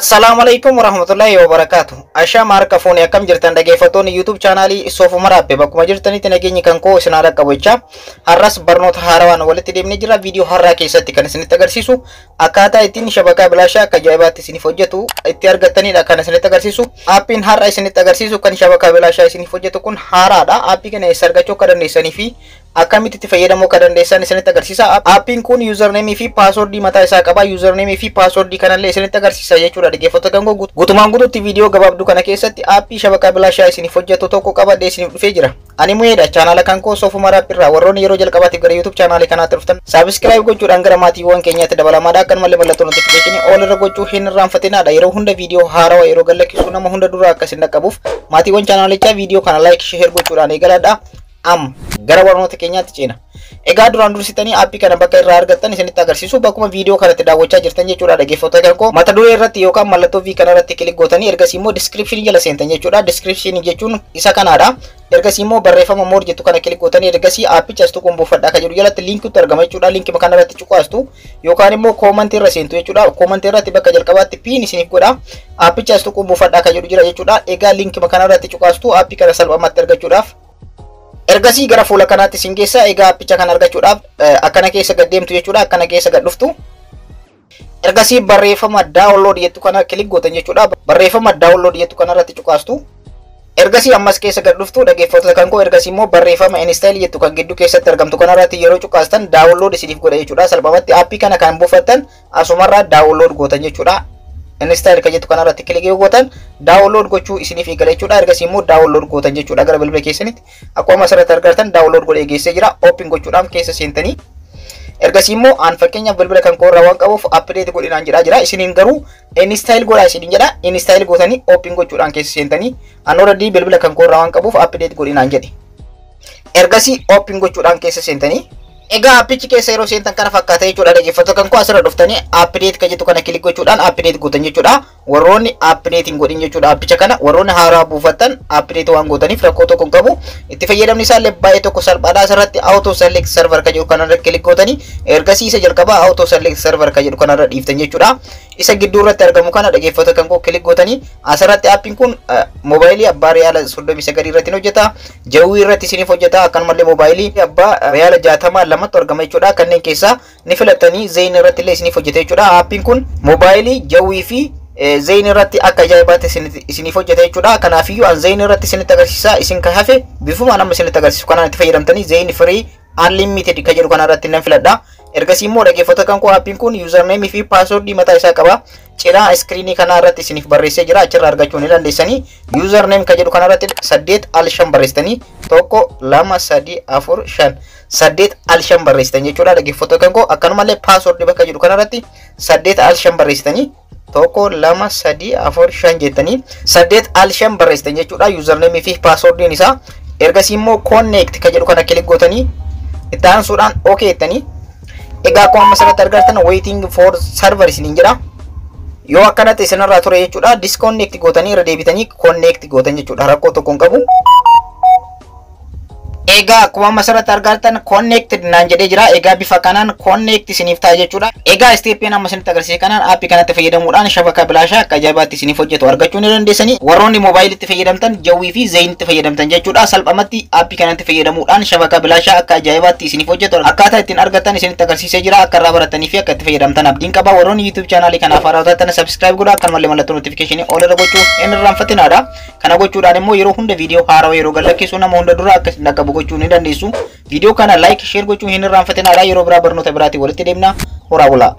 Assalamu alaikum warahmatullahi wabarakatuh. Ashaama harka fuunee, akkam jirtan dhaggeeffattoonni YouTube chaanaalii Soofuma Raappe? Bakkuma jirtanitti nageenyi kan koo isin haa qabu jecha, har'as barnoota haarawaan walitti deemnee jira. Viidiyoo har'aa keessatti kan isinitti agarsiisu akkaataa ittiin shabakaa bilaashaa akka ajaa'ibaatti isiniif hojjetu itti argattanidha kan isinitti agarsiisu. Aappiin har'a isinitti agarsiisu kan shabakaa bilaashaa isiniif hojjetu kun haaraadha. Aappii kana eessa argachuu akka dandeessanii fi akkamitti itti fayyadamuu akka dandeessan isinitti agarsiisa. Aappiin kun username fi passwordii mataa isaa qaba. Username fi passwordii kanallee isinitti agarsiisa jechuudha, dhaggeeffattoota kan koo. Guutumaan guututti viidiyoo gabaabduu kana keessatti aappii shabakaa bilaashaa isiniif hojjetu tokko qabadhee isiniif dhufee jira. Ani mu'eedha. Chaanaala kan koo Soofuma Raappiirraa warroonni yeroo jalqabaatiif gara YouTube chaanaalii kanaatti dhuftan subscribe gochuudhaan gara maatiiwwan keenyaatti dabalamaadha. Akkanumallee mallattoo notificationii all irra gochuu hin irraanfatinaadha. Yeroo hunda viidiyoo haarawaa yeroo gadlakkisu nama hunda dura akka isin dhaqqabuuf, maatiiwwan chaanaalichaa viidiyoo kana like, share gochuudhaan eegaladha. Amma gara barnoota keenyaatti ceena. Egaa duraan dursitanii aappii kana bakka irraa argattan isinitti agarsiisu, bakkuma viidiyoo kanatti daawwachaa jirtan jechuudha, dhaggeeffattoota kan koo. Mata duree irratti yookaan mallattoo V kana irratti click gootanii, ergasii immoo descriptionii jala seentan jechuudha. Descriptionii jechuun isa kanaadha. Ergasii immoo barreeffama more jettu kana click gootanii, ergasii aappicha as tuquun buufadhaa kan jedhu jalatti liinkiitu argama jechuudha. Liinkii kana irratti cuqaastu yookaan immoo commentii irra seentu jechuudha. Commentii irratti bakka jalqabaatti pin isiniif godha. Aappicha as tuquun buufadhaa kan jedhu jira jechuudha. Egaa liinkii kana irratti cuqaastu aappii kana salphumatti argachuudhaaf. Ergasii gara fuula kanaatti isin geessa. Egaa aappicha kana argachuudhaaf akkana keessa gad deemtu jechuudha. Akkana keessa gad dhuftu. Ergasii barreeffama download jettu kana click gootan jechuudha. Barreeffama download jettu kana irratti cuqaastu. Ergasii ammas keessa gad dhuftu, dhaggeeffattoota kan koo. Ergasii immoo barreeffama install jettu kan gidduu keessatti argamtu kana irratti yeroo cuqaastan download isiniif godha jechuudha. Salphumatti aappii kana kan buufattan asumarraa download gootan jechuudha. Install kan jettu kanarratti click yoo gootan download gochuu isiniif eegala jechuudha. Ergasii immoo download gootan jechuudha gara bilbila keessanitti. Akkuma asirratti argartan download godhee geessee jira. Open gochuudhaan keessa seentanii, ergasii immoo aan fakkeenyaaf bilbila kan koorraa waan qabuuf update godhinaan jedhaa jira. Isiniin garuu install godhaa isiniin jedha. Install gootanii open gochuudhaan keessa seentanii, an already bilbila kan koorraa waan qabuuf update godhinaan jedhe. Ergasii open gochuudhaan keessa seentanii, egaa appichi keessa yeroo seentan kana fakkaata jechuudha, dhaggeeffattoota kan koo. Asirra dhuftanii update kan jettu kana click gochuudhaan update gootan jechuudha. Warroonni update hin godhin jechuudha, appicha kana warroonni haaraa buufattan update waan gootaniif rakkoo tokko hin qabu. Itti fayyadamni isaa illee baay'ee tokko salphaadha. Asirratti auto select server kan jedhu kanarra click gootanii, ergasii isa jalqabaa auto select server kan jedhu kanarra dhiiftan jechuudha. Isa gidduu irratti argamu kana, dhaggeeffattoota kan koo, click gootanii, asirratti appiin kun moobaayilii abbaa riyaala 39 irratti ni hojjeta. Jawwii irratti isiniif hojjeta. Akkanumallee moobaayilii abbaa riyaala 62tu argama jechuudha. Kanneen keessaa ni filattanii Zain irratti illee isiniif hojjeta jechuudha. Appiin kun moobaayilii Jawwii fi Zain irratti akka ajaa'ibaatti isiniif hojjeta jechuudha. Kanaafiyyuu an Zain irratti isinitti agarsiisa. Isin kan hafe bifuma nama isinitti agarsiisu kanaan itti fayyadamtanii, Zain free unlimited kan jedhu kanarratti nan filadha. Ergasii immoo, dhaggeeffattoota kan koo, appiin kun username fi passwordii mataa isaa qaba. Cinaa iskiriinii kanaa irratti isiniif barreessee jira. Achirraa argachuu ni dandeessanii. Username kan jedhu kanarratti 8 al 5 barreessitanii, 1, 2, 3, 4, 5, 8 al 5 barreessitan jechuudha, dhaggeeffattoota kan koo. Akkanumallee passwordii bakka jedhu kanarratti 8 al 5 barreessitanii, 1, 2, 3, 4, 5 jettanii 8 al 5 barreessitan jechuudha. Username fi passwordiin isaa. Ergasii immoo connect kan jedhu kana click gootanii, itti aansuudhaan okay jettanii, egaa akkuma amma asirratti argartan waiting for server isiniin jedha. Yoo akkanatti isinirraa ture jechuudha, disconnect gootanii irra deebitanii connect gootan jechuudha, rakkoo tokko hin qabu. Egaa akkuma amma asirratti argartan connected naan jedhee jira. Egaa bifa kanaan connect isiniif ta'a jechuudha. Egaa stepiin amma isinitti agarsiise kanaan aappii kanatti fayyadamuudhaan shabaka bilaashaa akka ajaa'ibaatti isiniif hojjetu argachuu ni dandeessanii. Warroonni moobaayilitti fayyadamtan, Jawwii fi Zainitti fayyadamtan jechuudha. Salphumatti aappii kanatti fayyadamuudhaan shabaka bilaashaa akka ajaa'ibaatti isiniif hojjetu akkaataa ittiin argattan isinitti agarsiisee jira. Akka irraa baratanii fi akka itti fayyadamtan abdiin qaba. Warroonni YouTube chaanaalii kanaaf haaraa taatan subscribe godhaa. Akkanumallee mallattoo notificationii all irra gochuu hin irraanfatinaadha. Kana gochuudhaan immoo yeroo hunda viidiyoo haarawaa yeroo gadlakkisu nama hunda dura akka isin dhaqqabu gochuu ni dandeessu. Viidiyoo kana like, share gochuu hin irraanfatinaadha. Yeroo biraa barnoota biraatiin walitti deemna. Horaa bulaa.